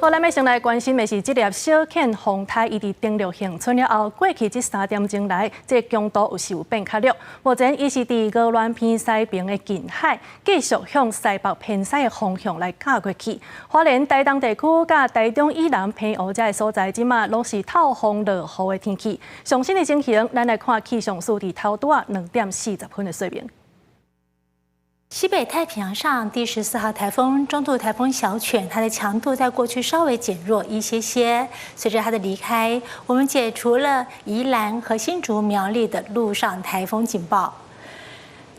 好，咱欲先來關心的是這粒小犬風颱，伊佇登陸恆春了後，過去這3點鐘來，這個強度有是有變較弱。目前伊是佇鵝鑾鼻西爿的近海，繼續向西北偏西的方向來駕過去。花蓮、台東地區佮台中以南澎湖這个所在，這馬攏是透風落雨的天氣。上新的情形，咱來看氣象署佇頭拄仔2點40分的說明。西北太平洋上第14號颱風中度颱風小犬，它的強度在過去稍微減弱一些些。隨着它的離開，我們解除了宜蘭和新竹苗栗的陸上颱風警報。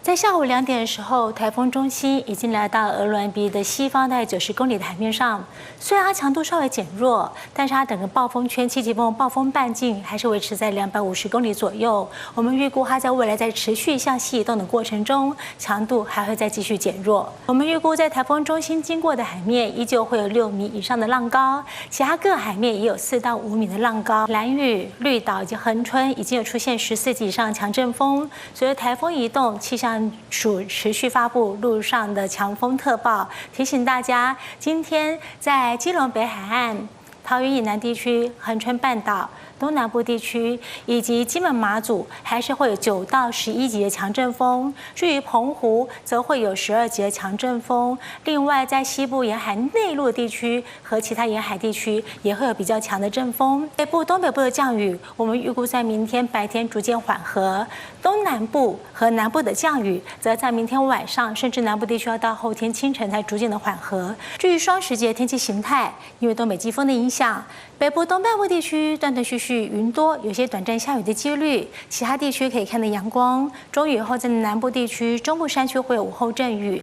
在下午2點的時候，颱風中心已經來到鵝鑾鼻的西方大概90公里的海面上。雖然它強度稍微減弱，但是它整個暴風圈、七級風暴風半徑還是維持在250公里左右。我們預估它在未來在持續向西移動的過程中，強度還會再繼續減弱。我們預估在颱風中心經過的海面，依舊會有6米以上的浪高，其他各海面也有4到5米的浪高。蘭嶼、綠島以及恆春已經有出現14級以上強陣風。隨着颱風移動，氣象署持續發布陸上的強風特報，提醒大家，今天在基隆北海岸、桃園以南地區、恆春半島、東南部地區以及金門馬祖，還是會有9到11級的強陣風。至於澎湖，則會有12級的強陣風。另外，在西部沿海內陸地區和其他沿海地區，也會有比較強的陣風。北部、東北部的降雨，我們預估在明天白天逐漸緩和。東南部和南部的降雨，則在明天晚上，甚至南部地區要到後天清晨才逐漸的緩和。至於雙十節天氣形態，因為東北季風的影響，北部東半部地區斷斷續續雲多，有些短暫下雨的幾率；其他地區可以看到陽光。中午以後，在南部地區、中部山區會有午後陣雨。